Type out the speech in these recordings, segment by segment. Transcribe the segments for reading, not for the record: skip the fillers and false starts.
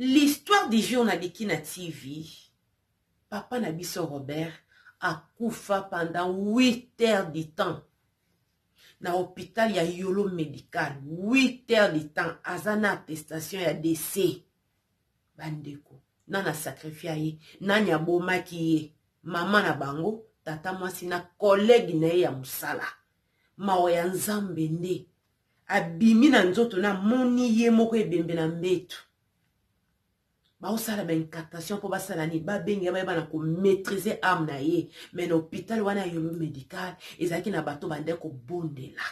L'histoire du jour na Dikina TV, papa na biso Robert akufa pendant 8 heures du temps na hôpital ya Yolo Medical. 8 heures du temps aza na attestation ya décès. Bandeko, nani asakrifia ye? Nani abomaki ye? Mama na bango, tata mwasi na collègue na ye ya mosala. Mawa ya Nzambe nde abimi na nzoto na amoni ye moko ebembe na mbetu. Baosala ba incantation mpo basala nini? Babenge bayeba na komaîtrise ame na ye. Mais na hôpital wana ya Yolo Medical ezalaki na bato bandaki kobondela,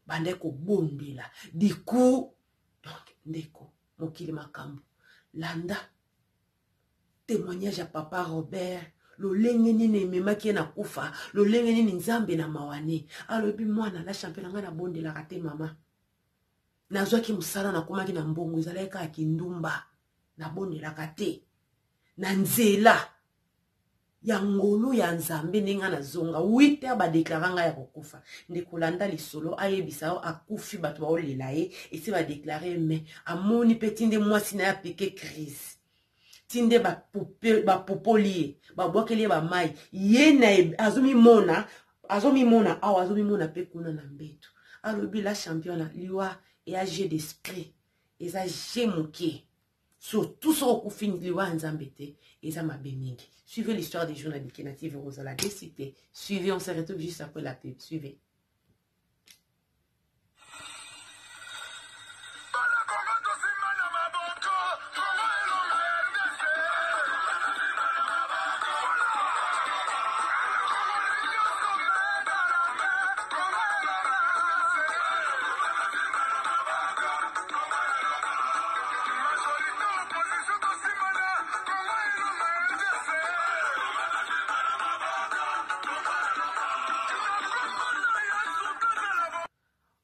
bandaki kobondela du coup. Donc ndeko, mokili makambo. Landa témoignage ya papa Robert, lolenge nini ememaki ye na kufa, lolenge nini Nzambe na mawa ne alobi mwana la champion na ngai nabondelaka te mama, nazwaki mosala, nakomaki na mbongo, ezalaki kaka kindumba, nabondelaka te. Na nzela ya ngolu ya Nzambe ndenge nga nazonga 8 heures badeklara ngai ya kokufa. Ndeko, landa lisolo, ayebisa yo akufi, bato baolela ye, esi badeklare, me amoni mpe ti nde mwasi na ye apike crise, ti nde bapupoli ye, babwakeli ye bamai, ye na azomimona, azomimona awa, azomimona mpe kuna na mbeto. Alobi la championa, liwa eya jeu d'esprit, eza jeu moke, surtout soki okufi liwa ya Nzambe te, eza mabe mingi. Suivez l'histoire du jour na Dikina TV, kozala déçu te. Suivez, on se retrouve juste après la pub. Suivez.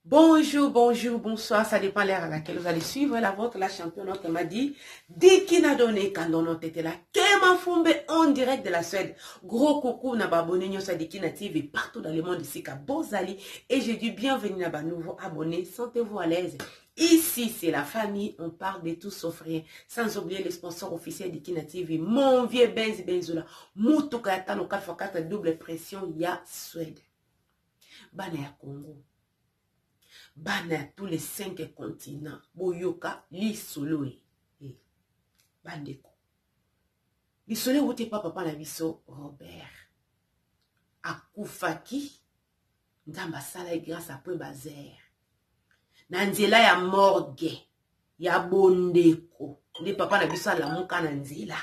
Bonjour, bonjour, bonsoir, ça dépend l'heure à laquelle vous allez suivre la vôtre, la championne, notre m'a dit, Dikina donné quand on était là, Kema Fumbe en direct de la Suède. Gros coucou na ba abonné nyonso ya Dikina TV partout dans le monde ici ka bozali, et je dis bienvenue na ba nouveaux abonnés, sentez-vous à l'aise. Ici, c'est la famille, on parle de tout sauf rien. Sans oublier le sponsor officiel Dikina TV, mon vieux Benz Benzola, Mutuka ya tano 4x4 double pression ya Suède. Bana ya Congo, bana ya tous les 5 continents, boyoka lisolo e. Bandeko, lisolo ewuti pa papa na biso Robert. Akufaki, Nzambe asala ye grâce après bazer. Na nzela ya morgue ya bondeko nde papa na biso alamuka na nzela.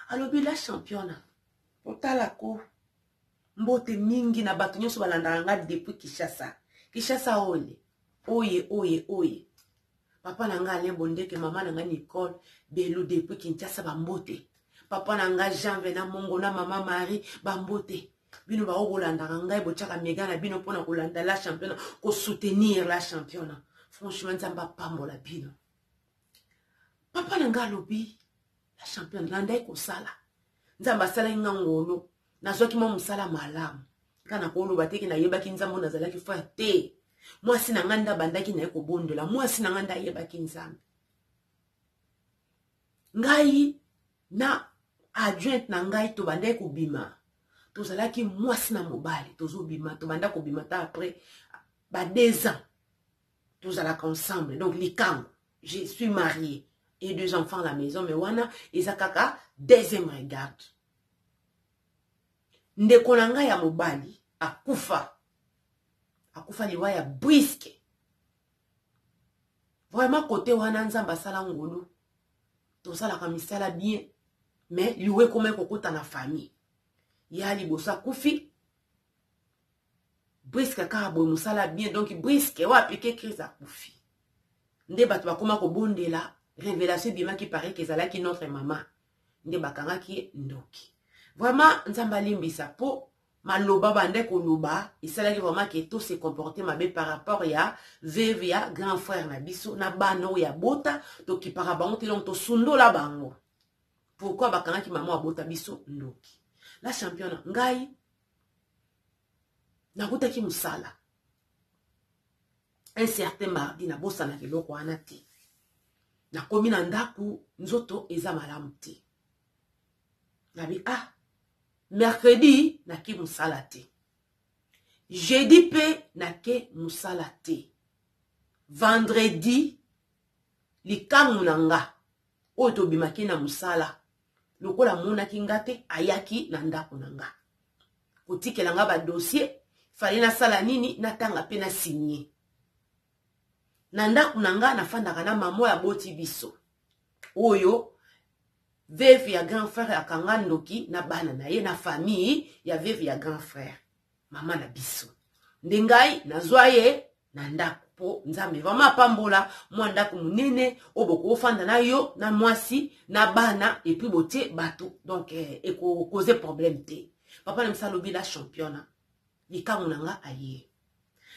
Alobi la championa, otala ko mbote mingi na bato nyonso balandaka nga depuis Kinshasa. Kinshasa oye, oye, oye, oye. Papa na nga Alain Bondeke, mama na nga Nicole Belu depuis Kinshasa bambote. Papa na nga Jean Vena Mongo na mama Marie bambote. Bino ba bolandaka ngai, botiaka mega na bino mpona kolanda la championa, ko soutenir la championa. Franchement Nzambe apambola bino. Papa na nga alobi la championne, landai kosala. Nzambe asalaki nga ngolo, nazwaki mwa mosala malamu. Nga nakoloba te ke nayebaki Nzambe oyo nazalaki frère te. Mwasi na nga nde abandaki na ye kobondela, mwasi na nga nde ayebaki Nzambe. Ngai na adjointe na ngai tobandaki kobima, tozalaki mwasi na mobali, tozobima, tobanda kobima ta après ba 2 ans tozalaka ensemble. Donc likango, je suis mariée et 2 enfants à la maison, mais wana eza kaka deuxième regard. Ndeko na ngai ya mobali akufa, akufa liwa ya brisque. Vraiment côté wana Nzambe asala ngolu, tosalaka misala bien, mais liwa ekoma ekokota na famille. Ya liboso akufi brisque kaka boye, mosala bien, donc brisque oyo apike crise akufi. Nde bato bakoma kobondela, révélation ebimaki pareil que ezalaki notre mama, nde bakangaki ye ndoki. Vraiment Nzambe alimbisa po maloba bande koloba esalaki vraiment ke to se comporter mabe par rapport ya veuve ya grand frère na biso na bana oyo ya bota, tokipaka bango te, donc tosundola bango. Pourquoi bakangaki mama abota biso ndoki? La championne, ngai nakutaki mosala un certain mardi, nabosanaka eloko wana te. Nakomi na ndako, nzoto eza malamu te. Nabi ah, mercredi nake mosala te, jeudi mpe nake mosala te, vendredi likangu na nga oyo tobimaki na mosala, lokola amonaki nga te, ayaki na ndako na nga kotikela nga badossier. Fale nasala nini? Natanga mpe na signe. Na ndako na nga nafandaka na mama oyo aboti biso, oyo veuve ya grand frère akanga ndoki na bana na ye, na famille ya veuve ya grand frère, mama na biso. Nde ngai nazwa ye na ndako mpo Nzambe vraiment apambola mwa ndako monene oyo bokofanda na yo na mwasi na bana, et puis botie bato, donc ekokoze problème te. Papa na biso alobi la championa, likango na nga aye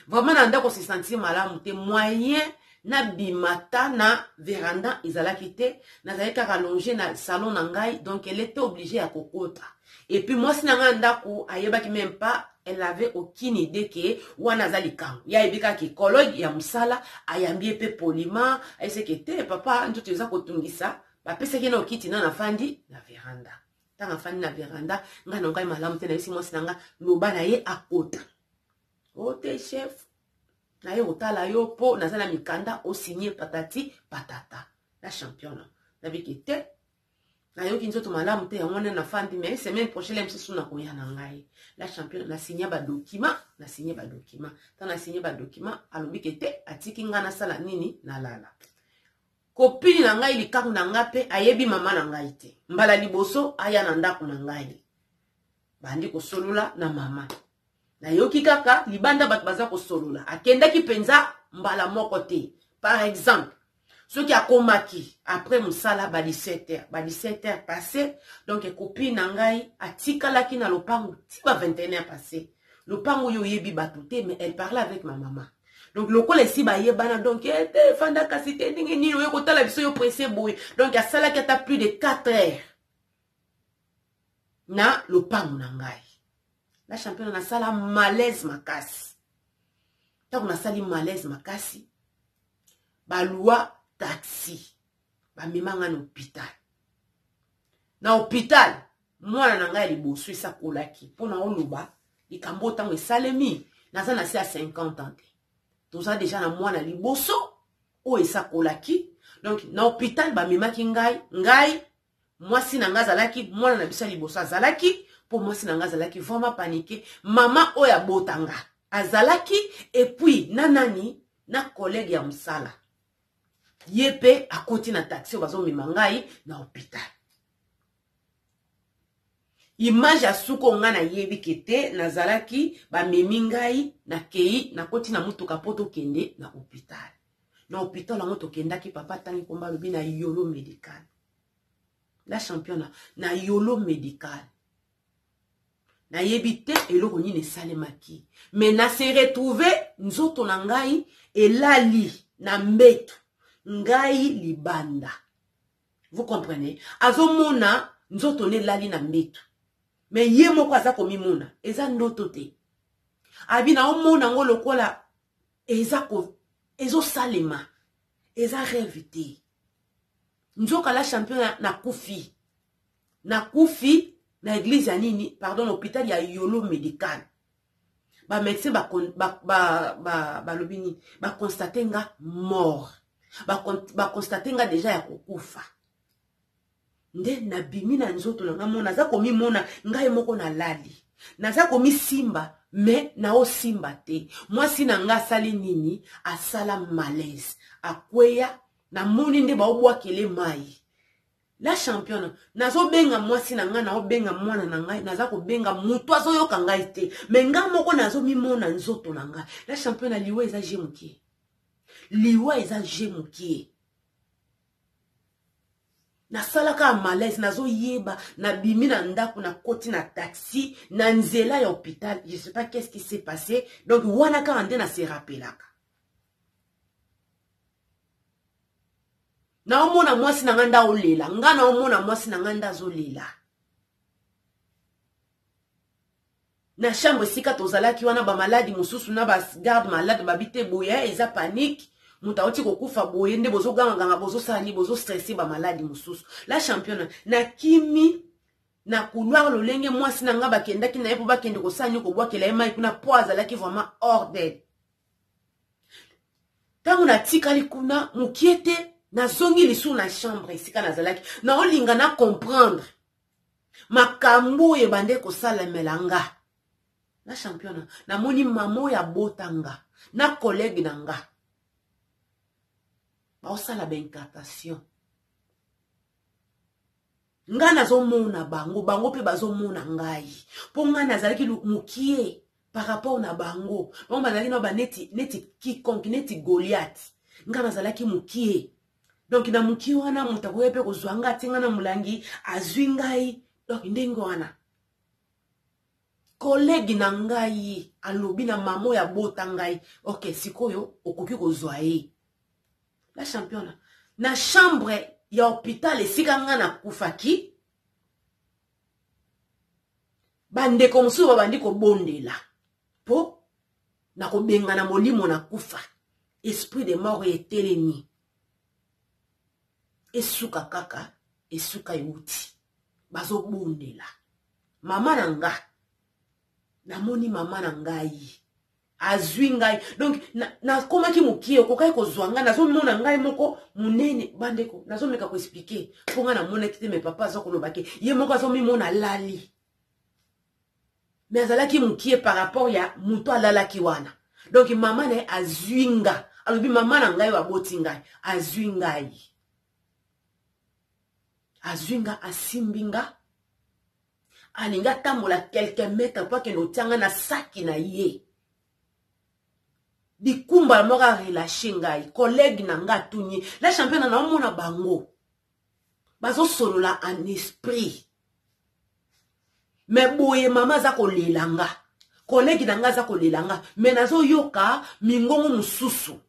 vraiment na ndako, se sentir malamu te. Moyen nabima ta na veranda ezalaki te, nazalaki kaka allongé na salon na ngai. Donc elle était obligée ya kokota. Et puis mwasi na ngai na ndako ayebaki même pas, elle avait aucune idée ke wana aza likango. Ye ayebi kaka collègue ya mosala, ayambi ye mpe poliment, ayeseke te: "Papa, nzoto eza kotungisa." Bapesaki na okiti na nafandi na veranda. Ntango afandi na veranda, ngai na ngai malamu te, nayebisi mwasi na nga: "Loba na ye akota." "O te, chef, naye kotala yo mpo naza na mikanda osigne, patati patata." La championne, nabiki te, nayoki nzoto malamu te, yango wana nafandi, mais semaine prochaine mosusu nakoya na ngai. La championne, nasinya badocument, nasigne badocument. Ntango nasigne badocument, alobi ke te, atiki ngai nasala nini, nalala. Copine na ngai, likangu na ngai mpe ayebi mama na ngai te. Mbala liboso aya na ndako na ngai, bandi kosolola na mama. Nayoki kaka libanda bato baza kosolola. Akendaki mpenza mbala moko te. Par exemple, soki akomaki après mosala ba 17 heures, ba 17 heures passé, donc copine na ngai atikalaki na lopango ti ba 21 heures passé. Lopango oyo oyebi bato te, mais elle parlait avec ma maman. Donc lokola esi bayebana, donc te, efanda kasi te, ndenge nini oyo kotala biso yo presse boye? Donc asalaki ata plus de 4 heures na lopango na ngai. La championne, nasala malaise makasi. Ntango nasali malaise makasi, balwa taxi, bamema ngai na hôpital. Na hôpital, mwana na ngai ya liboso esakolaki. Mpo na oloba likambo, ntango esalemi naza na se ya 50 ans te, toza deja na mwana liboso oyo esakolaki. Donc na hôpital bamemaki ngai, ngai, mwasi na ngai azalaki, mwana na biso ya liboso azalaki, mpo mwasi na ngai azalaki vraiment paniqué. Mama oyo abotanga azalaki, et puis na nani, na collègue ya mosala, ye mpe akoti na taxi oyo bazomema ngai na hôpital. Image ya suko ngai nayebi ke te, nazalaki, bamemi ngai, nakei, nakoti na motuka mpo tokende na hôpital. Na hôpital yango tokendaki, papa atangi nkombo, alobi na Yolo Médical. La championa, na Yolo Médical, nayebi te eloko nini esalemaki, mais na se retrouve nzoto na ngai elali na mbeto, ngai libanda. Vous comprenez? Azomona nzoto ne elali na mbeto, mais ye moko aza komimona eza ndoto te. Abi naomona yango lokola eza ezosalema, eza rêve te. Nzoka, la champion, nakufi, nakufi na église ya nini, pardon, na hôpital ya Yolo Médical. Bamédecin balobi ba, ba, ba, nini, baconstate nga mort, baconstate nga deja ya kokufa. Nde nabimi na nzoto na ngai, mona naza komimona ngai moko nalali, naza komisimba, mais naosimba te. Mwasi na ngai asali nini? Asala malaise, akweya. Namoni nde baobwakele mai. La championne, nazobenga mwasi na ngai, naobenga mwana na ngai, naza kobenga moto azoyoka ngai te, mais ngai moko nazomimona nzoto na ngai. La championne, liwa eza je mokie, liwa eza je mokie. Nasalaka ya malaise, nazoyeba nabimi na ndako, nakoti na taxi na nzela ya hôpital. Je sais pas qu'est-ce qui s'est passé. Donc wana kaka nde nase rappelaka, naomona mwasi na ngai nde aolela nga, naomona mwasi na ngai nde azolela na chambre esika tozalaki wana. Bamaladi mosusu na bagarde malade babi te boye, eza panique. Moto auti kokufa boye nde bozogangaganga, bozosala nini, bozostresse bamaladi mosusu. La championne, nakimi na couloir lolenge mwasi na ngai bakendaki na ye mpo bakende kosala nini, kobwakela ye mai kuna mpo azalaki vraiment hors d'elle. Ntango natikali kuna mokie te, nazongi lisusu na chambre esika nazalaki, naolinga na comprendre makambo oyo ebande kosalemela nga. La championa, namoni mama oyo abota nga na collègue na nga baosala baincantation. Nga nazomona bango, bango mpe bazomona ngai, mpo ngai nazalaki mokie par rapport na bango. Bango bazalaki na ba neti, neti quiconque, neti Goliath. Ngai nazalaki mokie. Donc na mokie wana moto akoki mpe kozwa ngai, atie ngai na molangi, azwi ngai. Donc ndenge wana collègue na ngai alobi na mama oyo abota ngai, ok, sikoyo okoki kozwa ye. La championne, na chambre ya hôpital esika ngai nakufaki, bandeko mosusu babandi kobondela mpo na kobengana molimo na kufa. Esprit de mort etelemi, esuka kaka esuka euti, bazobondela. Mama na nga, namoni mama na ngai azwi ngai. Donc nakomaki mokie, okokaki kozwa ngai, nazomona ngai moko monene. Bandeko, nazomeka koexpliquer mpo ngai namonaki te, me papa aza koloba ke ye moko azomimona alali, me azalaki mokie par rapport ya moto alalaki wana. Donc mama na ye azwi nga, alobi mama na ngai oyo aboti ngai azwi ngai, azwi nga, asimbi nga, alingi atambola quelques mètres mpo akende kotia ngai na saki na ye. Likumba moko arelache ngai, collègue na ngai atuni. La championne, naomona bango bazosolola en esprit, me boye mama aza kolela nga, collègue na ngai aza kolela nga, me nazoyoka mingongo mosusu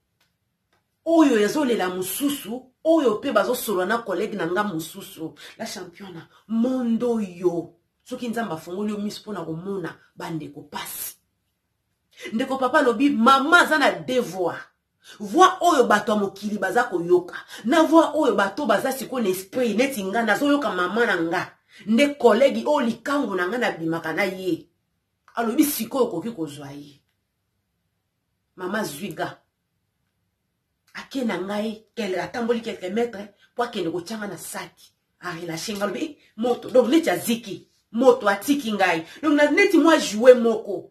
oyo ezolela mosusu oyo mpe bazosolola na collègue na nga mosusu. La championne, mondo yo soki Nzambe afongoli yo miso mpona komona, bandeko, pasi. Ndeko papa alobi mama aza na deux voix: voix oyo bato ya mokili baza koyoka, na voix oyo bato baza sikoyo na esprit neti nga nazoyoka. Mama na nga nde collègue oyo likangu na nga nabimaka na ye, alobi sikoyo okoki kozwa ye. Mama azwi nga, ake na ngai, atamboli quelques mètres mpo akende kotianga na saki, arelache ngai, alobi moto. Donc neti aziki moto, atiki ngai. Donc neti mwa jouet moko,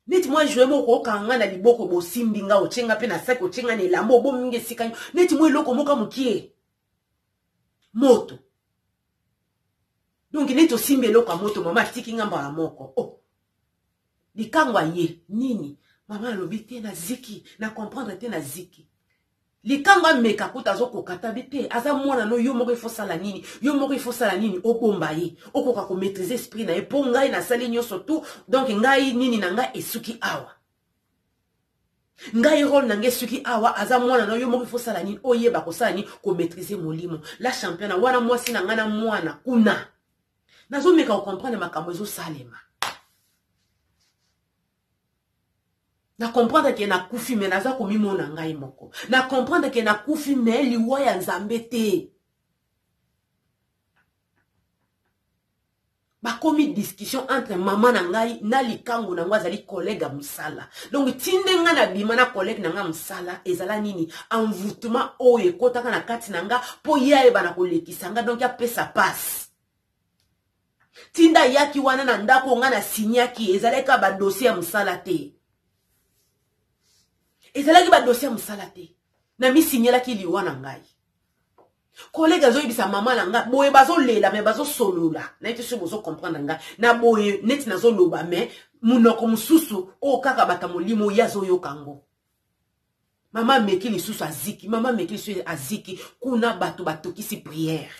neti mwa jouet moko okanga ngai na liboko, bosimbi ngai, otie ngai mpe na saki, otie ngai na elamba, obomi ngai esika, neti mwa eloko moko mokie moto. Donc neti osimbi eloko ya moto, mama atiki ngai mbala moko. Oh, likango aye nini? Mama alobi te, naziki na comprendre te, naziki. Likango ameka kuta, azokoka tabi te, aza mwana no, yo moko ifo sala nini, yo moko ifo sala nini, obomba ye, okoka komaîtrise esprit na ye, mpo ngai nasali nyonso tu. Donc ngai nini na ngai esuki awa, ngai rôle na ngai esuki awa, aza mwana no, yo moko ifo sala nini, oyeba kosala nini, komaîtrise molimo. La championne, wana mwasi na ngai na mwana kuna, nazomeka kocomprendre makambo ezosalema. Na comprendre ke nakufi, me naza komimona ngai moko. Na comprendre ke nakufi, me liwa ya Nzambe te. Bakomi discussion entre mama na ngai na likangu na ngai, azali collègue ya mosala. Donc tinde ngai nabima na collègue na ngai mosala, ezala nini, envoûtement oyo ekɔtaka na kati na nga mpo ye ayeba na kolekisa nga. Donc apesa passe ntinda ayaki wana na ndako ngai nasinyaki, ezalaki kaka badossier ya mosala te, ezalaki badossier ya mosala te, namisinyelaki liwa na ngai. Collègue azoyebisa mama na ngai boye, bazolela me bazosolola. Nayebi te soki bozocomprendre ngai na boye, neti nazoloba me monoko mosusu oyo kaka bato ya molimo ye azoyoka yango. Mama ameki lisusu, aziki. Mama ameki lisusu, aziki. Kuna bato batokisi prière,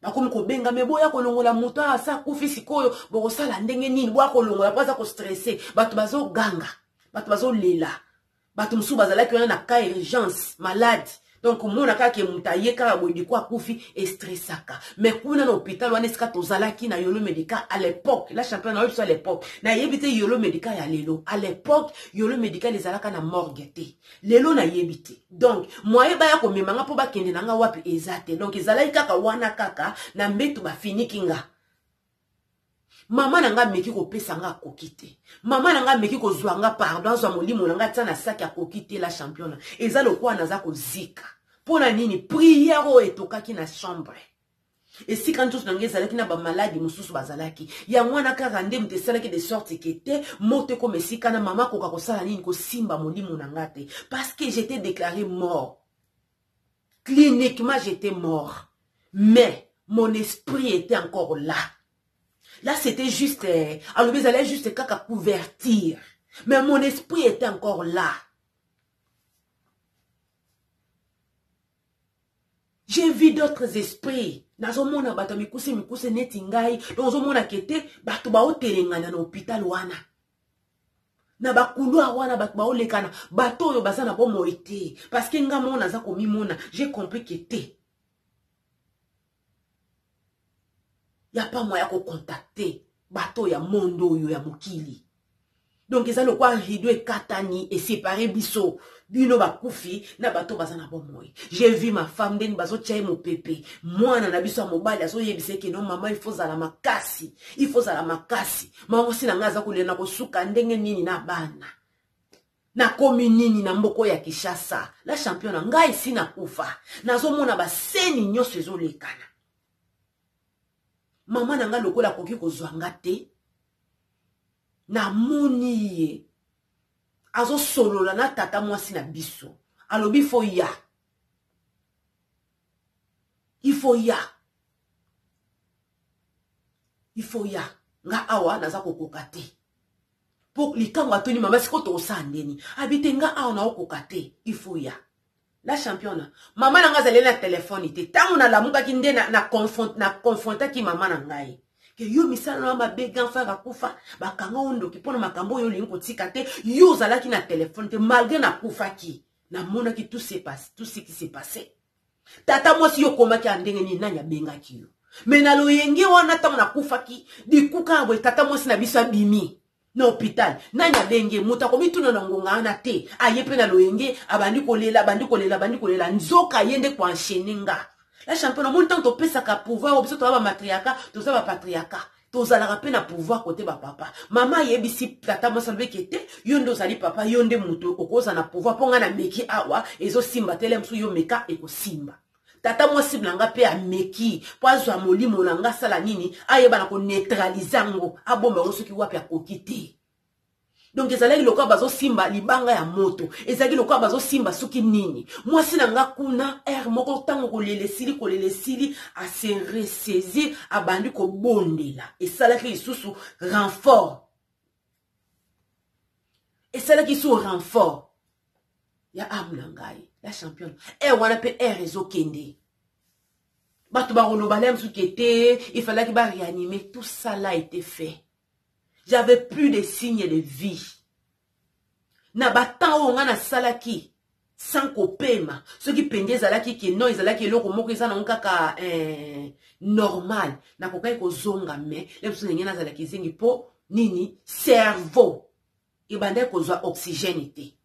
bakomi kobenga me boya kolongola moto asa akufi, sikoyo bokosala ndenge nini? Boya kolongola mpo aza kostresse. Bato bazoganga, bato bazolela, bato mosusu bazalaki wana na cas urgence malade. Donc omona kaka ke moto aye kaka boye diko akufi, estressaka. Mais kuna na hôpital wana esika tozalaki na Yolo Medical à l'époque, la championne na biso à l'époque, nayebi te Yolo Medical ya lelo. À l'époque, Yolo Medical ezalaka na morgue te. Lelo nayebi te. Donc moyen baya komema nga mpo bakende na nga wapi eza te. Donc ezalaki kaka wana kaka na mbeto bafiniki nga. Mama na nga ameki kopesa nga akoki te. Mama na nga ameki kozwa nga pardon, azwa molimo na nga atia na saki akoki te. La championne, eza lokola naza kozika. Mpo na nini? Prière oyo etokaki na chambre esika nzoto na ngai ezalaki na bamaladi mosusu bazalaki yango wana kaka nde moto esalaki de sorte ke te moto ekoma esika na mama akoka kosala nini, kosimba molimo na nga te, parce que j'étais déclaré mort cliniquement. J'étais mort, mais mon esprit était encore là. Là, c'était juste alobi ezalaki juste kaka couverture, mais mon esprit était encore là. J'ai vu d'autres esprits. Nazomona bato ya mikuse mikuse neti ngai. Donc ozomona ke te bato baotelengana na hôpital wana, na bacouloir wana, bato baolekana, bato oyo baza na bomoi te. Parce que nga moko naza komimona, j'ai compris ke te, ya pas moyen ya kocontacter bato ya monde oyo ya mokili. Donc eza lokwa rideau ekatani, esepare biso, bino bakufi na bato baza na bomoi. J'ai vu ma femme ndeni bazotia ye mopepe. Mwana na biso ya mobali azoyebisa eke no mama, il faut zala makasi, il faut zala makasi. Mama mwasi na ngai aza kolela na kosuka ndenge nini na bana, nakomi nini na mboka ya Kinshasa. La championne, ngai esi nakufa, nazomona baseni nyonso ezolekana. Mama na ngai lokola akoki kozwa nga te, namoni ye azosolola na tata mwasi na biso, alobi faut ya, il faut ya, il faut ya, nga awa naza kokoka te. Mpo likambo atoni mama, sikoyo tokosala ndeni? Abi te, nga awa naokoka te, il faut ya. La championne, mama na ngai azali na telefone te. Ntango nalamukaki nde na confrontaki mama na ngai ke yo misala na mabe, grand frère akufa, bakanga o ndoki mpona makambo oyo olingi kotika te. Yo ozalaki na telefone te malgré nakufaki, namonaki tout ce qui s'est passé. Tata mwasi, yo okomaki ya ndenge nini? Nani abengaki yo? Me na loyenge wana, ntango nakufaki likuka ya boye, tata mwasi na biso abimi na hôpital, nani abenge? Moto akomituna na ngonga wana te. Aye mpe na loyenge, abandi kolela, abandi kolela, abandi kolela. Nzoka ye nde koenchaîner nga. La championne, omoni, ntango topesaka pouvoir oyo biso toza bamatriarcat, toza bapatriarcat, tozalaka mpe na pouvoir kote bapapa. Mama ayebisi tata mwasi, alobeki te, yo nde ozali papa, yo nde moto okozala na pouvoir, mpo ngai nameki awa ezosimba te, le mosusu yo meka ekosimba. Tata mwasi na nga mpe ameki mpo azwa molimo na nga, asala nini, ayeba na koneutraliser yango, abomba yango soki wapi, akoki te. Donc ezalaki lokola bazosimba libanga ya moto, ezalaki lokola bazosimba soki nini. Mwasi na nga kuna aire moko, ntango kolela esili, kolela esili, ase ressaisir, abandi kobondela. Esalaki lisusu renfort, esalaki lisusu renfort ya âme na ngai. La championne, aire wana mpe aire ezokende, bato bakoloba la mosuki ete il fallaki baréanimer. Tout ça là été fait, j'avais plus de signes de vie. Na batemps oyo ngai nasalaki sans kopema, soki mpenza ezalaki ke non, ezalaki eloko moko eza nango kaka normal, nakokaki kozonga. Mais le mosusu ndenge nazalaki ezengi mpo nini, cerveau ebandaki kozwa oxygène te.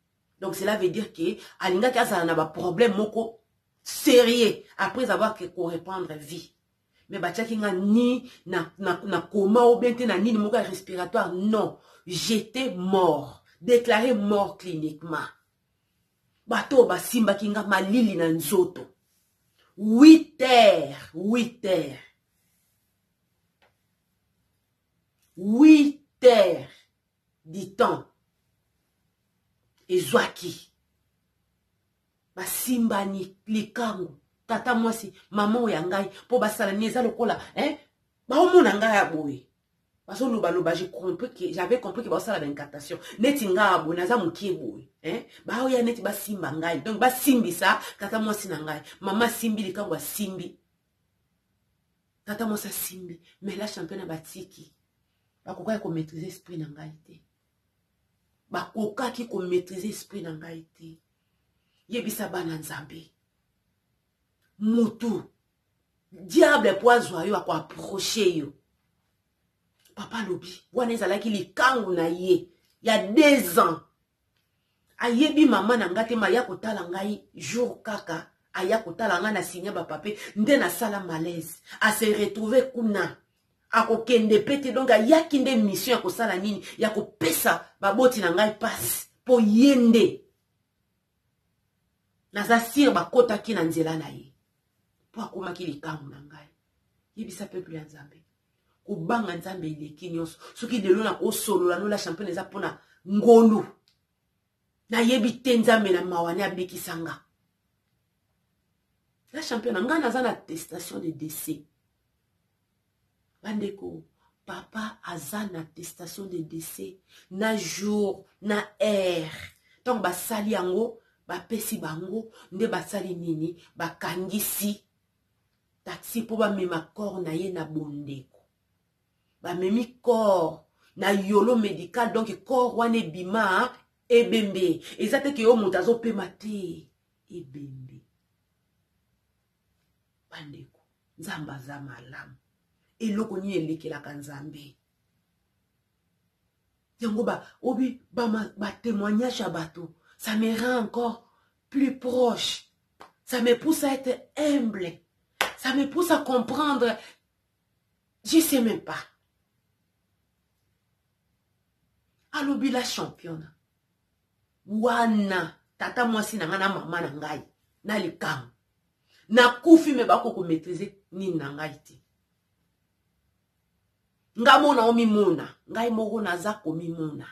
Donc cela veut dire ke alingaki azala na baproblème moko sérieux après avoir ke koreprendre vie. Mais batiaki nga ni na coma ou bien te na nini moko ya respiratoire. Non, j'étais mort, déclaré mort cliniquement. Bato oyo basimbaki nga, malili na nzoto, 8 heures, 8 heures, 8 heures du temps ezwaki, basimbani likango, tata mwasi, mama oyo ya ngai, mpo basala nini. Eza lokola eh? Baomona ngai ya boye, bazolobaloba. J'ai compris que j'avais compris que bazosala baincantation neti ngai ya boye, naza mokie boye, eh? Baoya neti basimba ngai. Donc basimbisa tata mwasi na ngai, mama asimbi likango, asimbi, tata mwasi asimbi. Mais la championne, batiki, bakokaki komaîtriser esprit na ngai te, bakokaki komaîtriser esprit na ngai te. Yebisa bana Nzambe. Mutu diable po azwa yo, akoapproche yo. Papa alobi wana ezalaki likangu na ye ya 2 ans. Ayebi mama na ngai te, ma aya kotala ngai jour kaka aya kotala ngai na sinya bapape nde nasala malaise, ase retrouve kuna, akokende pe te. Donc ayaki nde mission ya kosala nini? Ya kopesa baboti na ngai pasi, mpo ye nde naza sire bakotaki na nzela na ye mpo akomaki likangu na ngai. Yebisa peuple ya Nzambe, kobanga Nzambe eleki nyonso. Soki lelo nakosolola nola champion, eza mpona ngolu. Nayebi te, Nzambe na mawa ne abikisa nga. La champion na ngai, naza na attestation de décès. Bandeko, papa aza na attestation de décès na jour na heure. Ntango basali yango, bapesi bango nde basali nini? Bakangisi taxi mpo bamema corps na ye na Bondeko. Bamemi corps na Yolo médical. Donc corps wana ebima ebembe, eza te ke yo moto azopema te, ebembe. Bandeko, Nzambe aza malamu. Eloko nini elekelaka Nzambe? Yango ba obi batémoignage ba ya bato, ça me rend encore plus proche, ça me pousse à être humble, ça me pousse à comprendre, je sais même pas. Alobi la championne wana, tata mwasi na ngai na mama na ngai na likambo nakufi, me bako komaîtrise nini na ngai te. Nga mona omimona, ngai moko naza komimona,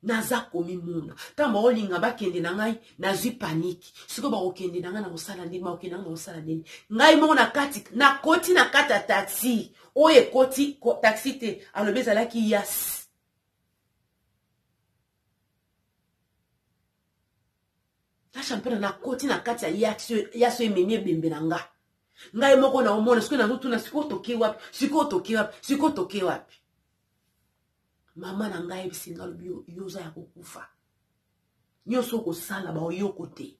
naza komimona. Ntango baolinga bakende na ngai, nazwi panique. Sikoyo bakokende na ngai na kosala ndeni? Bakokende na ngai na kosala ndeni? Ngai moko na kati, nakoti na kati ya taxi oyo ekoti, taxi te, alobi ezalaki yas. La champion, nakoti na kati ya yaso, ememi ebembe na nga. Ngai moko na omona sikoyo, nazotuna sikoyo toke wapi? Sikoyo toke wapi? Sikoyo toke wapi? Mama na ngai ayebisi nga, alobi: yo oza ya kokufa, nyonso okosala baoyoko te,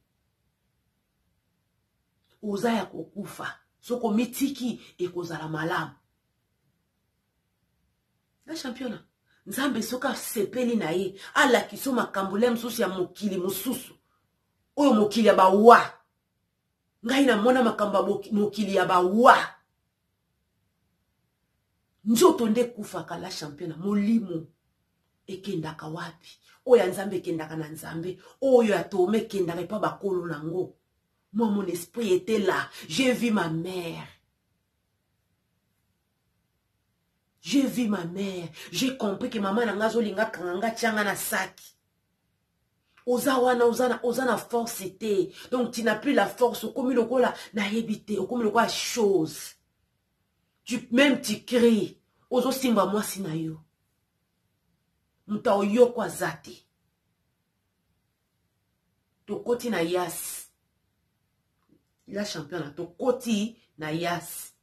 oza ya kokufa, soki omitiki ekozala malamu. Na championa, Nzambe soki asepeli na ye, alakisi yo makambo le mosusu ya mokili mosusu oyo, mokili ya bawa. Ngai namona makambo ya mokili ya bawa. Nzoto nde ekufaka, la championa, molimo ekendaka wapi? Oyo ya Nzambe ekendaka na Nzambe, oyo ya tome ekendaka epa bakolo nango. Moi, mon esprit était là, j'ai vu ma mère. J'ai vu ma mère, j'ai compris que mama na nga azolinga kanga nga, tianga na saki. Oza wana, oza na force te, donc tu n'as plus la force, okomi lokola nayebi te, okomi lokola chose. Tu, même tu cries, ozosimba mwasi na yo, moto aoyoko aza te. Tokoti na yas, la champion, tokoti na yas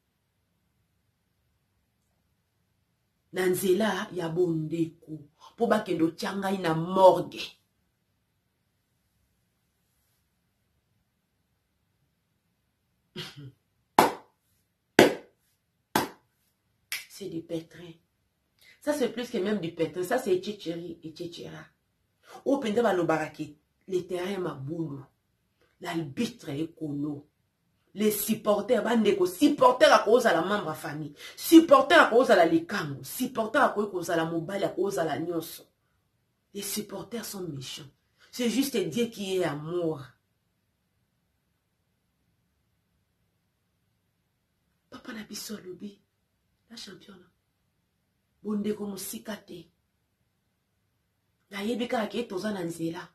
na nzela ya Bondeko mpo bakende otya ngai na morgue. C'est du pétrin, ça c'est plus que même du pétrin, ça c'est etchetcheri etchetchera. Oyo mpenza balobaka ke le terrain mabulu, l'arbitre ekolo, les supporters. Bandeko, supporter akozala membre ya famille, supporter akozala likango, supporter akoki kozala mobali, akozala nyonso. Les supporters sont méchants, c'est juste Dieu qui est amour. Papa na biso alobi la championa, Bondeko mosika te, nayebi kaka ke toza na nzela.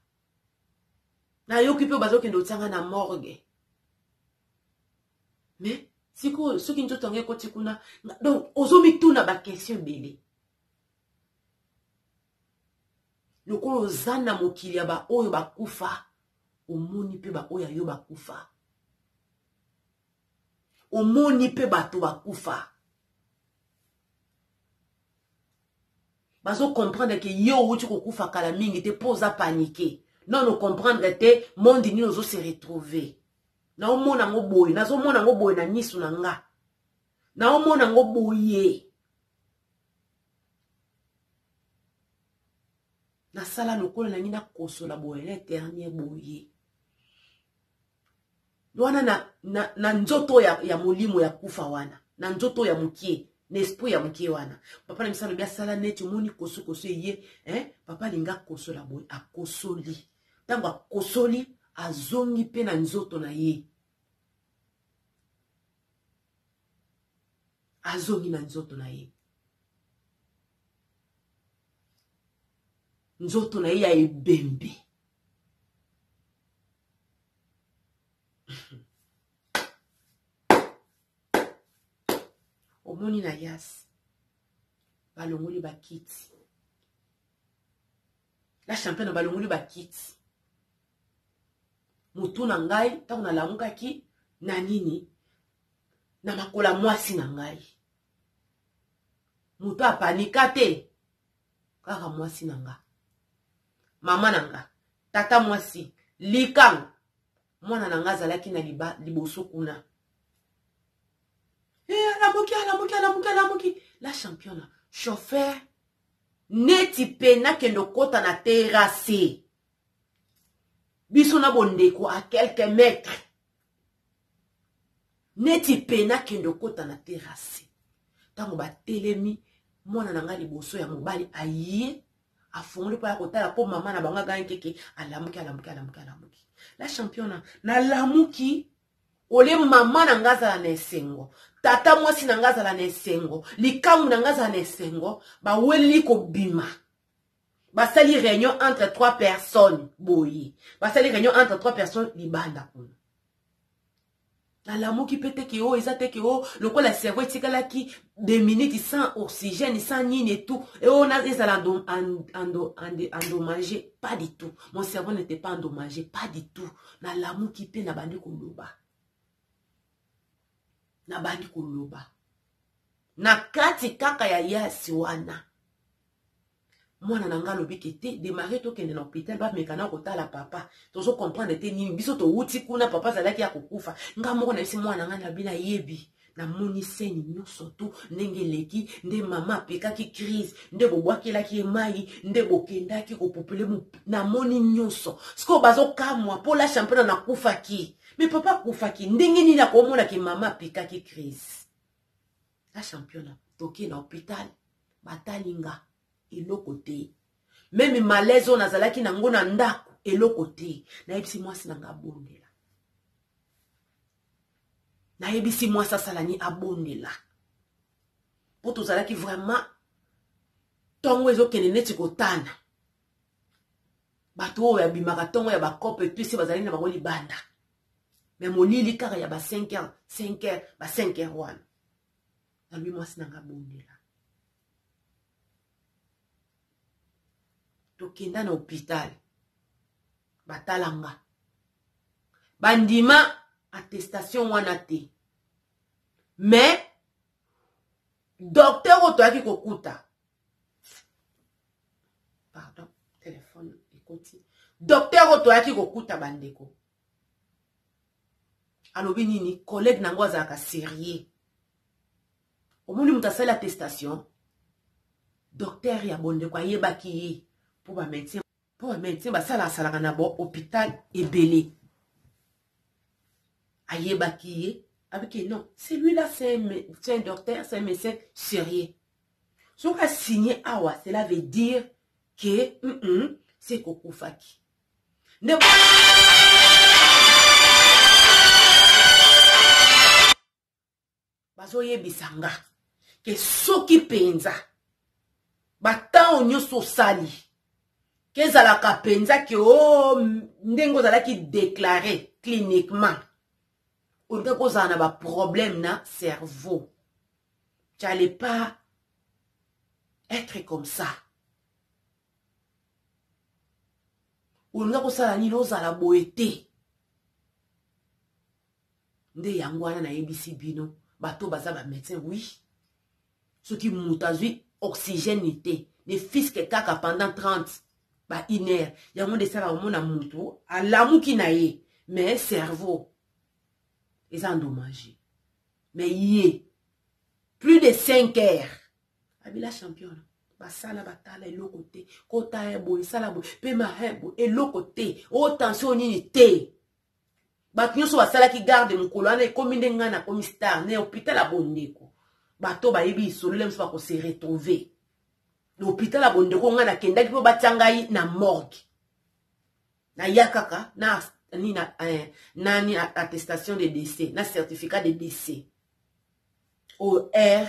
Nayoki mpe bazokende otianga na morgue, mais sikoyo soki nzoto yango ekoti kuna, donc ozomituna baquestion ebele. Lokola oza na mokili ya baoyo bakufa, omoni mpe baoyo ya yo bakufa, omoni mpe bato bakufa, bazocomprendre ke yo outi kokufa kala mingi te mpo oza panique, non, ocomprendre te monde nini ozose retrouver. Naomona yango boye, nazomona yango boye na misu na nga. Naomona yango boye. Nasala lokola nangi nakosola boye na eternie boye. Wana na nzoto ya molimo ya kufa wana, na nzoto ya mokie, na esprit ya mokie wana. Papa na biso alobi asala neti omoni kosukosu eye, hein? Papa alinga akosola boye, akosoli. Ntango akosoli, azongi mpe na nzoto na ye. Azongi na nzoto na ye. Nzoto na ye ya ebembe. Omoni na yas balongoli bakiti. La championne balongoli bakiti. Mutu na ngai ntango nalamukaki na nini na makola mwasi na ngai. Mutu apanika te kaka mwasi na nga. Mama na nga, tata mwasi, likango. Mwana na nga azalaki na liboso kuna. Eh, alamuki, alamuki, alamuki, alamuki. La championne, chauffeur, neti pe nakende okota na terrasse. Biso na bondeko à quelques mètres. Neti pe nakende okota na terrasse. Tango batelemi, mwana na nga liboso ya mobali aye, afongoli mpo ya kotala mpo mama na bango agangi keke, alamuki, alamuki, alamuki, alamuki. La championne, nalamuki, ole mama na nga azala na esengo, tata mwasi na nga azala na esengo, likambo na nga azala na esengo, baweli kobima. Basali réunion entre 3 personnes, boye. Basali réunion entre 3 personnes, libanda kuna. Nalamuki pe te ke o, eza te ke o, lokola cerveau etikalaki 2 minutes sans oxygène, sans nini et tout. Et on a ezala endommagé, pas du tout. Mon cerveau n'était pas endommagé, pas du tout. Nalamuki pe na bandi koloba. Na bandi koloba. Na kati kaka ya yasi wana. Mwana na nga alobi ke te, démarrer tokende na hôpital, bameka na kotala papa. Tozo comprendre te nini, biso towuti kuna, papa azalaki ya kokufa. Nga moko nayebisi mwana na nga na bino ayebi. Namoni scène nyonso tu ndenge eleki, nde mama apekaki crise, nde bobwakelaki ye mai, nde bokendaki kopupele mu, namoni nyonso. Sikoyo bazokamwa po la championne nakufaki. Mais papa akufaki, ndenge nini akomona ke mama apekaki crise? La championne toke na hôpital, batali nga eloko te. Même malaise oyo nazalaki nango na ndako eloko te. Nayebisi mwasi na nga abondela. Nayebisi mwasi asala ni abondela. Po tozalaki vraiment tongo ezokende neti kotana. Bato oyo abimaka tongo ya ba kope tout se bazali na bango libanda. Mais molili kaka ya ba 5 heures, 5 heures, ba 5 heures wana. Nalobi mwasi na nga abondela. Tokenda na hôpital. Batala nga. Bandima attestation wana te. Mais docteur oyo toyaki kokuta. Pardon, téléphone ekoti. Docteur oyo toyaki kokuta bandeko. Alobi nini? Collègue nango azalaka sérieux. Omoni moto asali attestation, docteur ya bondeko ayebaki ye po ba médecin, po ba médecin basala asalaka na bo hôpital ebele. Ayebaki ye, abiki non, celui-là c'est un docteur, c'est un médecin sérieux. Soki a signé awa, cela veut dire que c'est kokufaki. Nde bazoyebisa nga ke soki penza batango nyonso osali ke ezalaka penza ke o ndenge ozalaki déclaré cliniquement olingaki kozala na ba problème na cerveau, tu allais pas être comme ça. Olinga kosala nini ozala boye te. Nde yango wana nayebisi bino bato baza ba médecin, oui, soki moto azwi oxygène te ne fiske kaka pendant 30 ba une heure, yango nde esalaka omona moto alamuki na ye mais cerveau. eza endommage mais ye plus de 5 heures abila champion basala batala eloko te kota ya boye sala boye pema he boye eloko te o tension nini te bato nyonso basalaki garde mokolo wana ekomi nde ngai nakomi star na hôpital ya bondeko bato bayebi lisolo le mosusu bakose retrouver na hôpital ya bondeko ngai nakendaki mpo batya ngai na morgue naya kaka na nini na, eh, nani attestation de décès na certificat de décès oyo r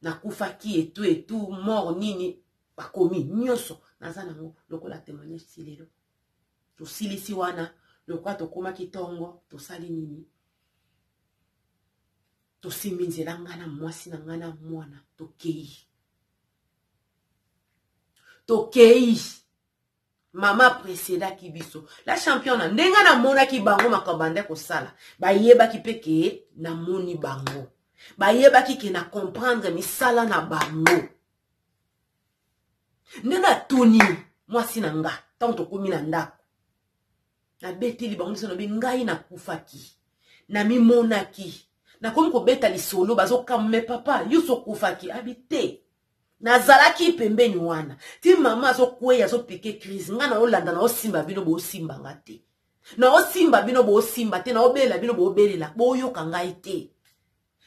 nakufaki etu etu mort nini bakomi nyonso naza nango lokola témoignage ti lelo tosilisi wana lokola tokomaki ntongo tosali nini tosimbi nzela ngai na mwasi na ngai na mwana tokei tokei mama presedaki biso la championa ndenge namonaki bango makambo banda kosala bayebaki mpe ke namoni bango bayebaki ke na comprendre misala na bango nde natuni mwasi na nga ntango tokomi na ndako nabeteli bango biso nabi ngai nakufaki namimonaki nakomi kobeta lisolo bazokamwa me papa yo so okufaki abi te nazalaki pembeni wana ti mama azokweya azopike crise ngai naolanda naosimba bino boosimba nga te naosimba bino boosimba te naobelela bino boobelela boyoka ngai te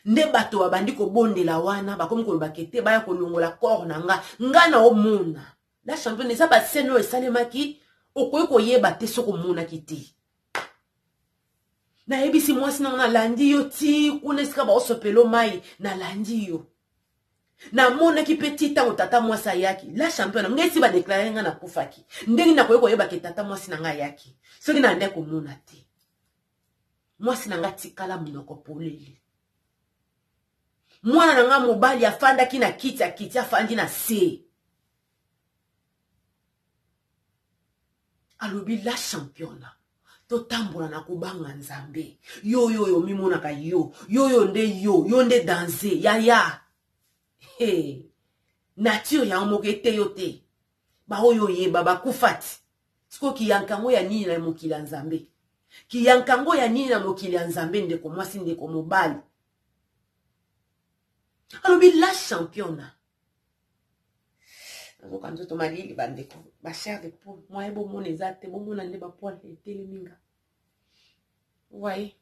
nde bato babandi kobondela wana bakomi koloba ke te baya kolongola corps na nga nga naomona la championne eza bascène oyo esalemaki okoki koyeba te soki omonaki te nayebisi mwasi nanga nalandi yo ti kuna esika baosopelo mai nalandi yo namonaki mpe ti ntango tata mwasi ayaki la champion ngai esi badeklare ngai nakufaki ndenge nakoki koyeba ke tata mwasi na ngai ayaki soki nande komona te mwasi na ngai atikala monoko polele mwana na ngai mobali afandaki na kiti akiti afandi na se alobi la championa totambola na kobanga nzambe yo yo oyo omimonaka yo yo yo nde yo yo nde danze yaya hey. nature yango moko ete yo te baoyo oyeba bakufa ti sikoyo kiyanka yango ya nini na mokili ya nzambe kiyanka yango ya nini na mokili ya nzambe ndeko mwasi ndeko mobali alobi la championa nazoka nzoto malili bandeko bachair de poule moye bomona eza te bomona nde bapoile etelemi nga waye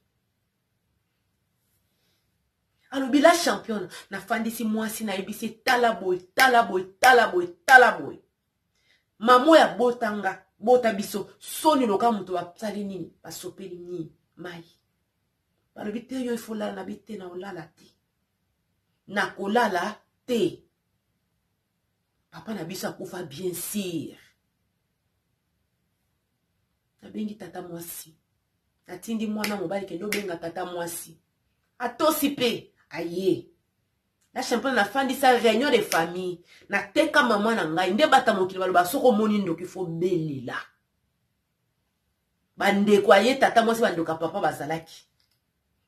alobi la championne nafandisi mwasi nayebisi tala boye tala boye tala boye tala boye mama oyo abota nga bota biso soni loka moto basali nini basopeli nini mai balobi te yo ifo lala nabi te na olala te nakolala te papa na biso akufa bien sûr nabengi tata mwasi natindi mwana mobali kende obenga tata mwasi atosi mpe aye na champion nafandisa réunion de famille nateka mama na ngai nde bata mokili baloba soki omoni ndoki fo belela bandeko aye tata mwasi bandeko ya papa bazalaki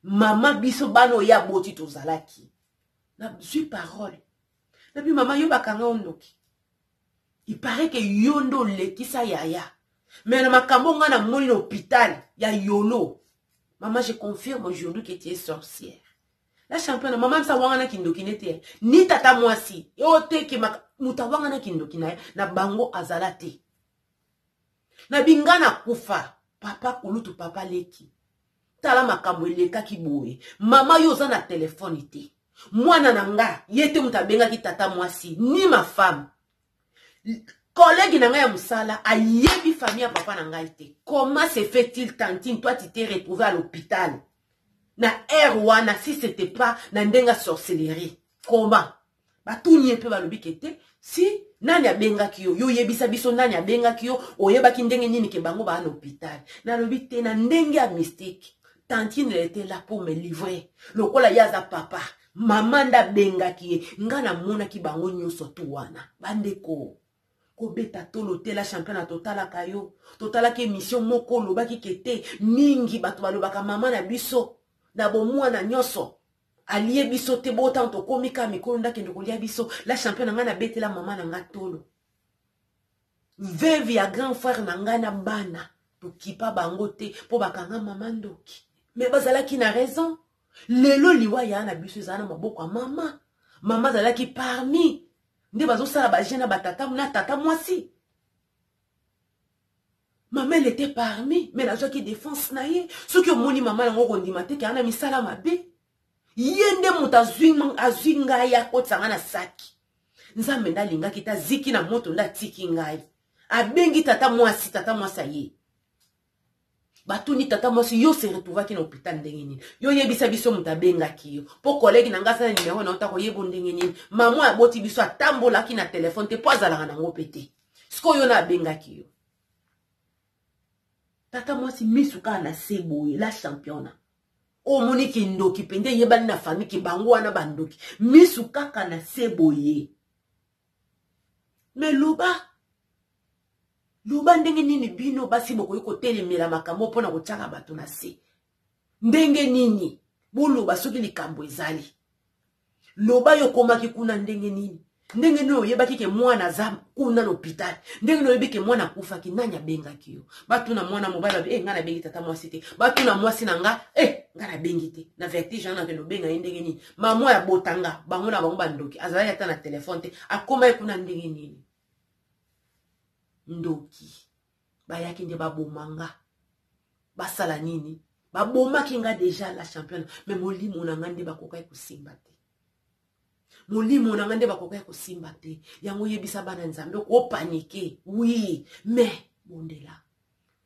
mama biso bana oyo aboti tozalaki nazwi parole nabi mama yo bakanga yo ndoki il paraît que yo nde olekisa yaya mais na makambo ngai namoni na hôpital ya yolo mama je confirme aujourd'hui que tu es sorcière la championne mama msa wangana kindoki ne te ni tata mwasi yo te ke moto awangana kindoki na ye na bango azala te na binga na kufa papa kulutu papa leki tala makambo elekaki boye mama yo oza na telefone te mwana na nga ye te moto abengaki tata mwasi ni ma femme collègue na ngai ya mosala ayebi famille ya papa na ngai te comment se fait-il tantine toi tu t'es retrouvé à l'hôpital na heure wana si c'était pas na ndenge ya sorcellerie comment batuni ye mpe balobi ke te si nani abengaki yo yo oyebisa biso nani abengaki yo oyebaki ndenge nini ke bango baa na hôpital nalobi te na ndenge ya mystique tantine était là pour me livrer lokola ye aza papa mama nde abengaki ye nga namonaki bango nyonso tu wana bandeko kobeta tolo te la champion totalaka yo totalaki émission moko olobaki ke te mingi bato balobaka mama na biso na bomwana nyonso alie biso te bo ntango tokomi kaka mikolo ndakende kolia biso la champion na ngai nabetela mama na ngai tolo veuve ya grand frère na ngai na bana tokipa bango te mpo bakanga mama ndoki. Mais bazalaki na raison. Lelo liwa ya na biso ezala na maboko ya mama. Mama azalaki parmi nde bazosala ba jeu na batata na tata mwasi. Mama elle était parmi, mais nazwaki défense na ye. Soki omoni mama yango okondima te ke ana misala mabe. Ye nde moto azwi azwi ngai akotisa ngai na saki. Nzambe nde alingaki te aziki na moto nde atiki ngai. Abengi tata mwasi, tata mwasi aye. Batuni tata mwasi yo se retrouvaki na hôpital ndenge nini? Yo yebisa biso moto abengaki yo. Po collègue na ngai asala numero na yo tako yebo ndenge nini? Mama aboti biso atambolaki na telefone te po azalaka nango pe te. Sikoyo na abengaki yo. Tata mwasi misu kaka na se boye la championa. Omoni kindoki mpenza eyebani na famille ke bango wana bandoki. Misu kaka na se boye. Mais loba loba ndenge nini bino basi bokoki kotelemela makambo mpo na kotyaka bato na se? Ndenge nini boloba soki likambo ezali? Loba yo okomaki kuna ndenge nini? Ndenge nini oyebaki ke mwana aza kuna na hôpital? Ndenge nini oyebi ke mwana akufaki? Nani abengaki yo? Batuna mwana mobali babi, eh, ngai nabengi tata mwasi te. Batuna mwasi na nga, eh, ngai nabengi te. Na vertige wana nakende obenga ye ndenge nini? Mama ya botanga bango na bango bandoki, azalaki ata na telefone te. Akoma ye kuna ndenge nini? Ndoki. Bayaki nde baboma nga. Basala nini? Babomaki nga deja la championne, mais molimo na nga nde bakokaki kosimba te. Molimo na nga nde bakokaki kosimba te. Yango yebisa bana Nzambe okopanike. Oui, mais bondela.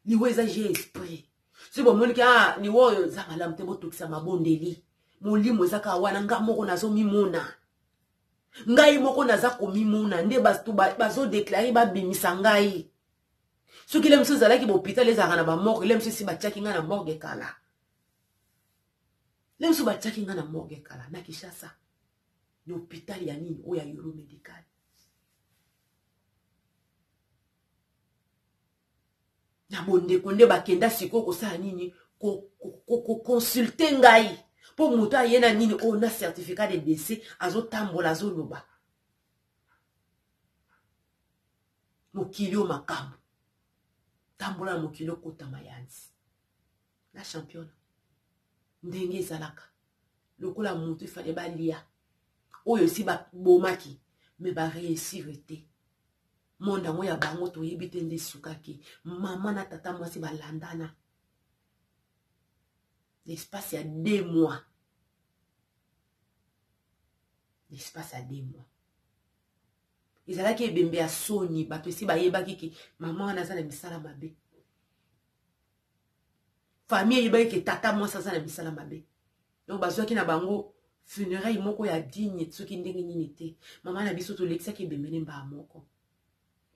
Liwa eza jeu esprit. Soki bomoni ke ah liwa oyo eza malamu te, botokisa mabondeli. Molimo eza kaka wana, nga moko nazomimona. Ngai moko naza komimona nde bato bazodeklare babimisa ngai. Soki le mosusu ezalaki ba hôpital ezalaka na ba morgue, le mosusu esi batiaki ngai na morgue kala. Le mosusu batiaki ngai na morgue kala na Kinshasa. Na hôpital ya nini oyo ya Yolo Medical. Na bondeko nde bakenda sikoyo kosala nini? Koconsulte ngai. Po moto aye na nini oyo na certificat de décès azotambola azoloba. Mokili oyo makambo. Tambola na mokili okota mayanzi. La championne. Ndenge ezalaka. Lokola moto ifale balia. Oyo esi babomaki mais ba réussir te. Monde yango ya bango toyebi te nde esukaki. Mama na tata mwasi balandana. L'espace ya 2 mois. L'espace ya 2 mois. Ezalaki ebembe ya soni, bato esi bayebaki ke mama wana aza na misala mabe. Famille eyebaki ke tata mwasi aza na misala mabe. Donc bazwaki na bango funérailles moko ya digne soki ndenge nini te. Mama na biso tolekisaki ebembe ne mbaa moko.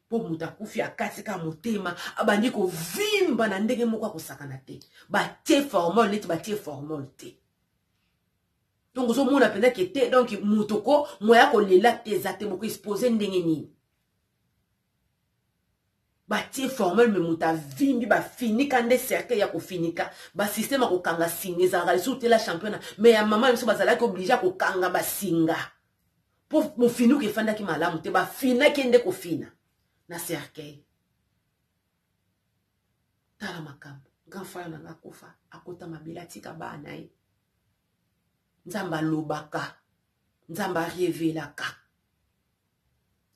Po moto akufi akati kaka motema, abandi kovimba na ndenge moko akosakana te. Batie formol neti batie formol te. Donc ozomona mpenza ke te, donc moto ko moya kolela te eza te, boko expose ndenge nini? Batie formol me moto avimbi, bafinika nde cercueil ya kofinika, ba système ya kokanga singa ezalaka lisusu te la championnat, mais ya mama biso bazalaki obligé ya kokanga basinga po mofinuka efandaki malamu te, bafinaki nde kofina na cercueil. Tala makambo, grand frère na nga akufa, akota mabele atika bana na ye. Nzambe alobaka, Nzambe arevelaka.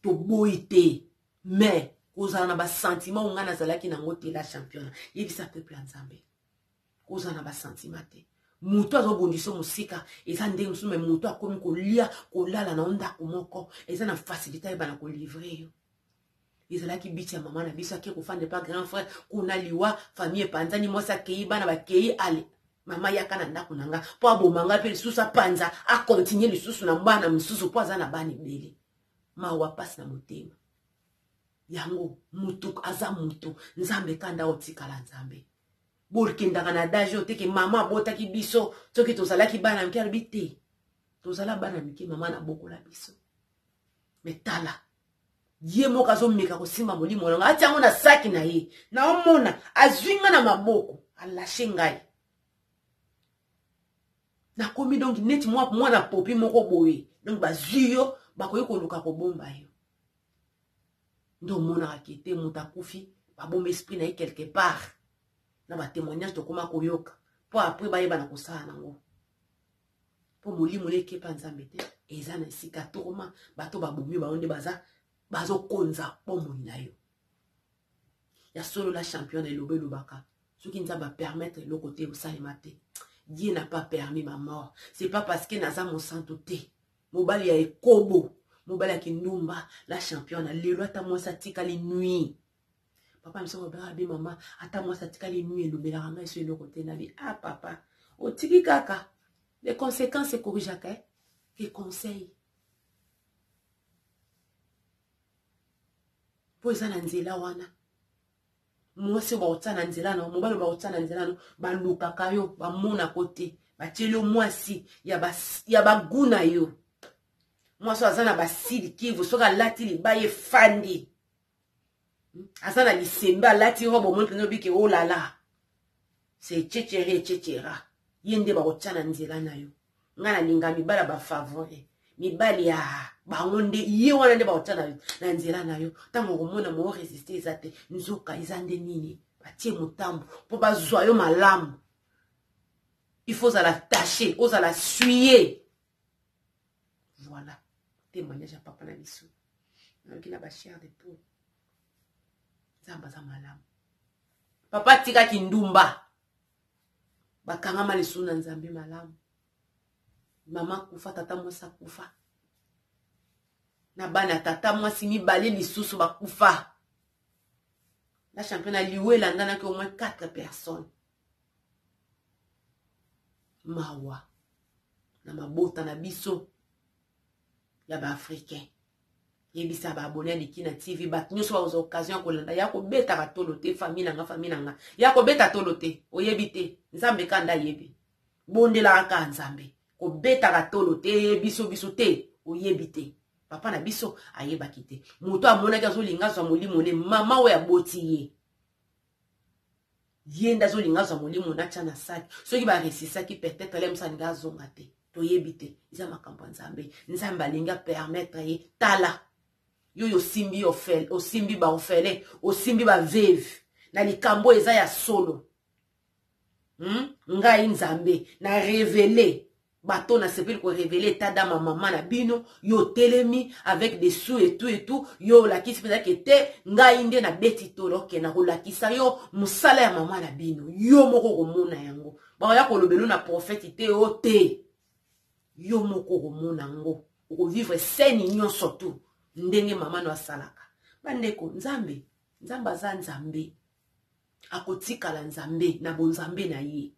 Toboyi te, mais kozala na ba sentiment oyo nga nazalaki nango te la championne. Yebisa peuple ya Nzambe. Kozala na ba sentiment te. Moto azobundisa mosika eza ndenge mosusu, mais moto akomi kolia kolala na ndako moko eza na facilité ayeba na kolivre yo. Ezalaki biti ya mama na biso ake kofanda pa grand frère kuna liwa, famille epanzani, mwasi akei, bana bakei, ale mama yaka na ndako na nga po aboma nga mpe lisusu apanza akontinue lisusu na bana mosusu po aza na bana ebele. Mawa pasi na motema. Yango mutu aza mutu, Nzambe kanda otikala Nzambe. Bokendaka na adage oyo te ke mama abotaki biso soki tozalaki bana mike, alobi te tozala bana mike, mama nabokola biso. Mais tala ye moko azomeka kosimba molimo na ngai, atia yango na saki na ye, naomona azwi nga na maboko, alashe ngai. Nakomi donc neti mwana popi moko boye, donc bazwi yo bakoki koluka kobomba yo. Nde omonaka ke te moto akufi, babomba esprit na ye quelque part. Na ba témoignage tokoma koyoka. mpo apres bayeba na kosala nango mpo molimo na ekepa nzambe te eza na esika tourment bato babomi bango nde baza bazokonza bomoi na yo ya solo la championne eloba elobaka soki nzambe apermettre eloko te osalema te. Dieu n'a pas permis ma mort, c'est pas parce que naza mosantu te. Mobali ya ekobo, mobali ya kindumba, la championne lelo ata mwasi atikali nuit, papa miso kobela abi mama ata mwasi atikali nuit elobelaka ngai so eloko te. Nabi ah papa otiki kaka les conséquences ekorigaka eh? Ke conseil mpo eza na nzela wana mwasi oyo bakotia na nzela na mobali oyo bakotia na nzela no balukaka yo bamonako te batieli yo mwasi ya bagu na yo mwasi oyo aza na basili kivu soki alati libaya efandi aza na lisembe alati robe omoni mpenza obike olala se ececere ececera ye nde bakotia na nzela na yo. Ngai nalinga mibali ya bafavori mibali ya bango nde ye wana nde bakotia na nzela na yo. Ntango okomona mo resiste eza te nzoka eza nde nini batie motambo mpo bazwa yo malamu. Il faut ozala taché ozala suye. Voilà témoignage ya papa na biso nayoki na bachair de peau. Nzambe aza malamu. Papa atikaki ndumba bakangama lisusu na nzambe malamu. Mama akufa, tata mwasi akufa, na bana tata mwasi mibale lisusu bakufa. La championne aliwe elandanaki au moins 4 personnes. Mawa na mabota na biso ya baafricain. Yebisa baabone ya Dikina TV bato nyonso bakozwa occasion ya kolanda ya kobetaka tolo te. Famille na nga, famille na nga ya kobeta tolo te, oyebi te nzambe kanda ayebi bondelaka kaka nzambe kobetaka tolo te biso biso te oyebi te. Papa na biso ayebaki te moto amonaki azolinga azwa molimo ne mama oyo aboti ye ye nde azolinga azwa molimo natya na saki soki baresisaki peut-être le mosu alingi azonga te toyebi te eza makambo ya nzambe. Nzambe alingi apermettre ye tala yo yo osimbi osimbi baorphelin osimbi baveve na likambo eza ya solo. Ngai nzambe na révélé bato nasepeli korevele état d'âme mama na bino yo telemi avec des sous et tout et tout yo olakisi mpenza ke te ngai nde nabeti tolo oke nakolakisa yo mosala ya mama na bino yo moko okomona yango bakoya kolobelo na prophète te o te yo moko okomona yango okovivre scène nyonso tu ndenge mama no asalaka. Bandeko nzambe nzambe aza nzambe akotikala nzambe na bonzambe na ye.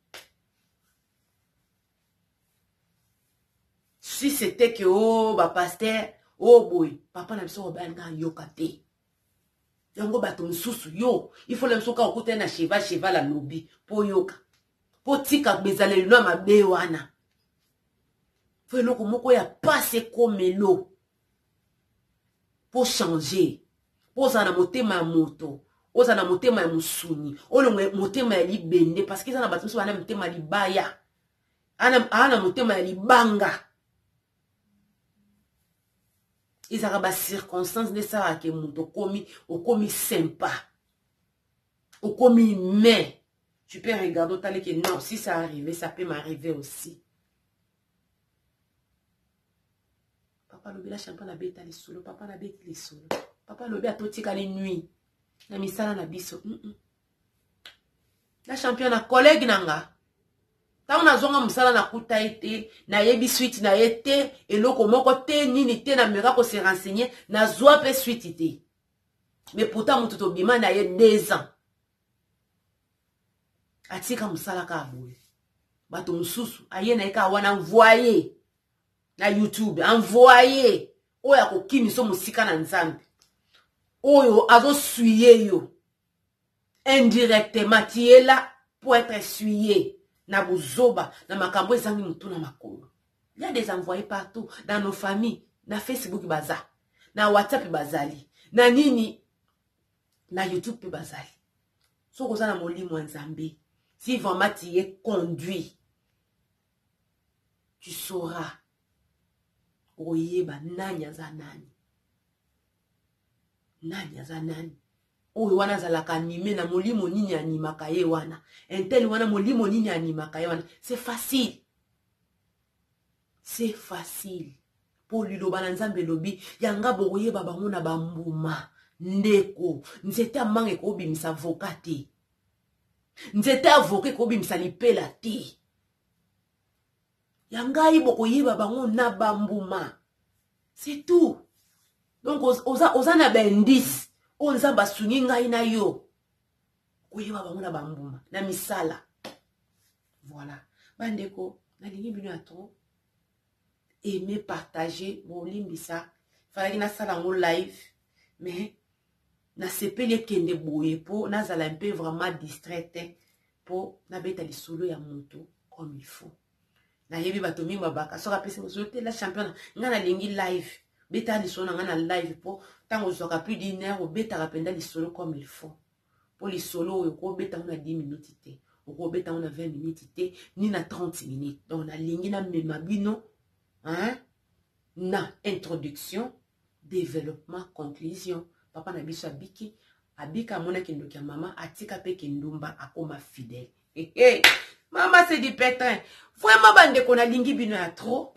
Si c'était que oh ba pasteur oh boy papa na biso balinga yoka te yango bato mosusu yo il faut na biso kaka okutana na cheval cheval alobi mpo yoka mpo tika bezaleli no ya mabe wana fo eloko moko ya pasi ekomelo mpo changer mpo ozala na motema ya moto ozala na motema ya mosuni olongo motema ya libende parce que eza na bato mosusu bana motema libaya aa na motema ya libanga ezalaka bacirconstance nde esalaka ke moto okomi okomi sympa okomi humain. Tu peux regarder otali ke non, si ça arrive ça peut m'arriver aussi. Papa alobi la champion abeta lisolo papa nabeti lisolo papa alobi atotikali nuit na misala na biso. La champion na collègue na nga ntango nazwanga mosala nakuta ye te nayebi suite na ye te eloko moko te nini te nameka kose renseigner nazwa mpe suite te. Mais pourtant moto tobima na ye 2 ans atika mosala kaka boye bato mosusu aye na ye kaka wana envoye na YouTube envoye oyo akokimiso mosika na nzambe oyo azosuye yo indirectement tu es là pour être suyé na buzoba na makambo ezangi mutu na makolo. Il y a des envoyés partout dans nos familles na Facebook baza na WhatsApp bazali na nini na YouTube pe bazali. Soki oza na molimo ya nzambe si vraiment tu es conduit tu sauras okoyeba nani aza nani nani aza nani. Oyo wana azalaka anime na molimo nini animaka ye wana? Intel wana molimo nini animaka ye wana? C'est facile. C'est facile. Mpo liloba na Nzambe elobi, yanga bokoyeba bango na bambuma. Ndeko, nzete ya manga ekobimisa avocat te. Nzete ya avocat ekobimisa lipela te. Ya ngai bokoyeba bango na bambuma. C'est tout. Donc oza, oza na baindice oyo Nzambe asungi ngai na yo. Koyeba bango na bambuma, na misala. Voilà. Bandeko, nalingi bino ya trop. Aimer, partager, bolimbisa. Falaki nasala yango live, mais nasepeli ekende boye po nazala un peu vraiment distraite po nabeta lisolo ya moto comme il faut. Nayebi bato mingi babaka soki apesi lisolo te la championne, ngai nalingi live, beta lisolo na ngai na live po ntango ozwaka plus d'une heure obetaka mpenza lisolo comme il faut. Po lisolo oyo okobeta yango na 10 minutes te, okobeta yango na 20 minutes te, ni na 30 minutes. Donc nalingi namema bino, hein, na introduction, développement, conclusion. Papa na biso abiki, abika amonaki ndoki ya mama, atika pe kindumba, akoma fidèle. Hey, hey. Mama c'est du pétrin. Vraiment bandeko nalingi bino ya trop.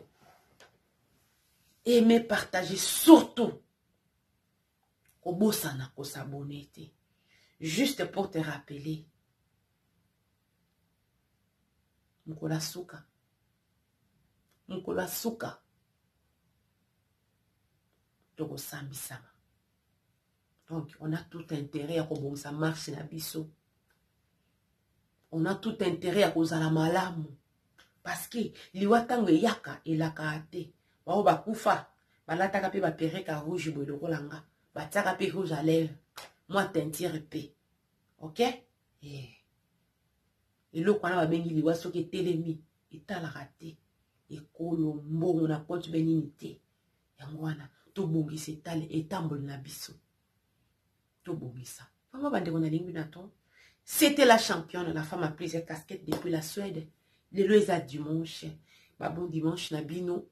Aimer, partager surtout. Kobosana ko s'abonner te. Juste pour te rappeler. Mokolo ya suka. Mokolo ya suka. Tokosambisama. Donc, on a tout intérêt ya kobongisa marche na biso. On a tout intérêt ya kozala malamu. Parce que liwa tango eyaka elaka te. Bao bakufa balataka pe ba perruque rouge boye lokola nga. Batiaka pe rouge à lèvres. Moi teinture pe. OK? Eh. Eloko wana babengi liwa soki etelemi etalaka te. Ekolo mbongo na compte be nini te. Yango wana tobongisa etale etamboli na biso. Tobongisa. Vraiment bandeko nalingi na to. C'était la championne, la femme à plusieurs casquettes depuis la Suède. Lelo eza dimanche. Ba bon dimanche na bino.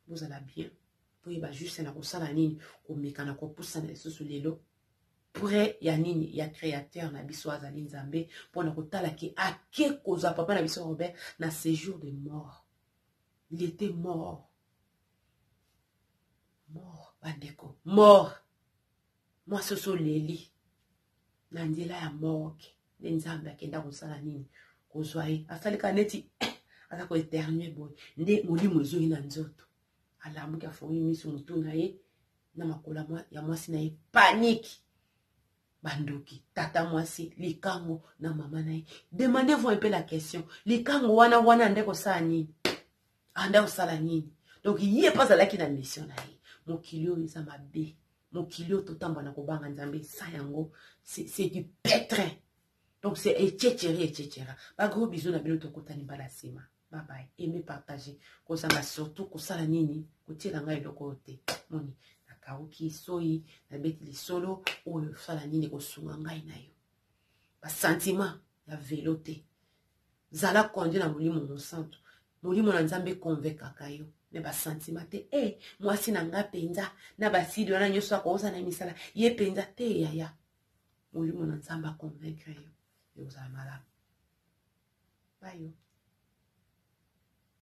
Bozala bien. Boyeba juste na kosala nini, komeka na kopusana lisusu lelo. Près ya nini ya créateur na biso azali Nzambe pona kotala ke ake kozwa papa na biso Robert na séjour de mort. Il était mort. Mort bandeko, mort. Mwasi oso leli na nzela ya morgue nde Nzambe akenda kosala nini, kozwa ye. Asali kaka neti aza ko éternuer boye nde molimo ezongi na nzoto. Alamuki, afongi miso, motu na ye na makolo ya mwasi na ye, panique. Bandoki, tata mwasi, likango na mama na ye. Demandez-vous un peu la question, likango wana wana nde kosala nini? Anda kosala nini? Donc ye mpe azalaki na mission na ye. Mokili oyo eza mabe. Mokili oyo totamba na kobanga Nzambe, sa yango c'est du pétrin. Donc c'est etc etc. Ba gros bisous na bino, tokutani mbala nsima. Bye bye. Aimez, partager. Kozanga surtout kosala nini? Kotiela ngai eloko oyo te. Moni nakauki soyi, nabeti lisolo oyo sala nini kosunga ngai na yo. Ba sentiment ya velo te. Zala conduit na molimo mosantu. Molimo na Nzambe convaincaka yo. Mais ba sentiment te. Eh, mwasi na nga penza na basidi wana nyonso akoza na misala. Ye penza te yaya. Molimo na Nzambe a convaincre yo. Ekozala malamu. Bye yo.